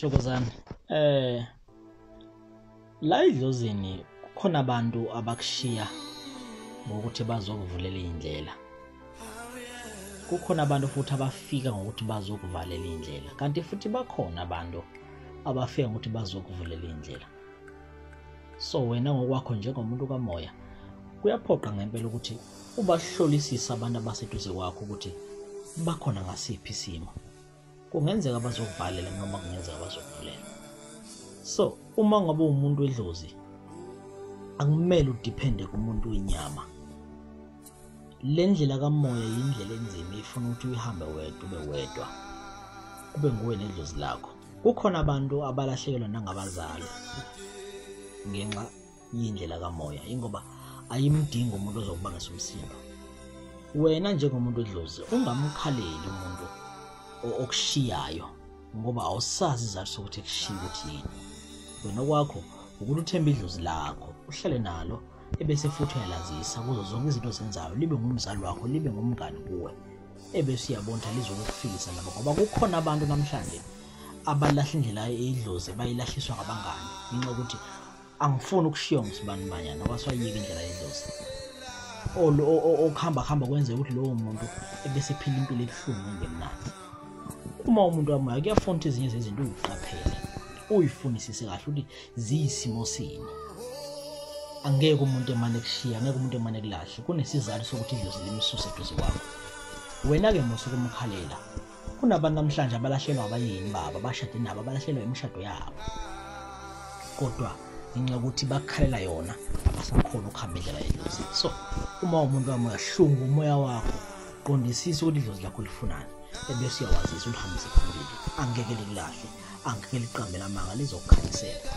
Thokozani. La edlozini kukhona abantu abakushiya ngokuthi bazokuvulela indlela. Kukhona abantu futhi abafika ngokuthi bazokuvalela indlela, kanti futhi bakhona abantu abafika ngokuthi bazokuvulela indlela. So wena ngokwakho njengomuntu kamoya kuyaphoqa ngempela ukuthi ubahlolisise abantu abaseduze kwakho ukuthi bakhona ngasiphi isimo. Kungenzeka bazokuvalela noma kungenzeka bazokuvulela. So uma ngabe umuntu wedlozi akumele udepende kumuntu wenyama. Le ndlela kamoya yindlela enzima, ifuna ukuthi uyihambe wedwa, ube wedwa, kube nguwe nedlozi lakho. Kukhona abantu abalahlekelwa nangabazali ngenxa yindlela kamoya, ingoba ayimdingi umuntu ozokubangisa umsindo. Wena njengomuntu wedlozi ungamkhaleli umuntu okushiyayo ngoba awusazi isizathu sokuthi ekushiye ukuthi yini. Wena kwakho ukuthi uthembe idlozi lakho, uhlale nalo, ebese futhi uyalazisa kuzo zonke izinto ozenzayo, libe ngumzali wakho, libe ngumngani kuwe, ebese uyabona ukuthi lizokufikisa lapho. Ngoba kukhona abantu namhlanje abalahla indlela yedlozi, bayilahliswa ngabangani ngenxa yokuthi angifuni ukushiywa ngusibani manyana, waswayiyeka indlela yedlozi. Okuhamba hamba kwenzeka ukuthi lowo muntu ebese ephila impilo ebuhlungu engemnandi. Uma umuntu wamoya kuyafuna ukuthi ezinye zezinto uyiqaphele, uyifunisise kahle ukuthi ziyisimo sini. Angeke umuntu emane kushiya, angeke umuntu emane kulahle, kunesizathu sokuthi idlozi limsuse eduze kwakho. Wena-ke musa ukumkhalela. Kunabantu namhlanje abalahlelwa abayeni babo, abashade nabo, abalahlelwa imishado yabo, kodwa ngenxa yokuthi bakhalela yona abasakhona ukuhamba indlela yedlozi. So uma umuntu wamoya, hlunga umoya wakho, qondisisa ukuthi idlozi lakho lifunani, ebese uyawazisa ulihambise phambili. Angeke likulahle, angeke liqambe lamanga, lizokukhanyisela.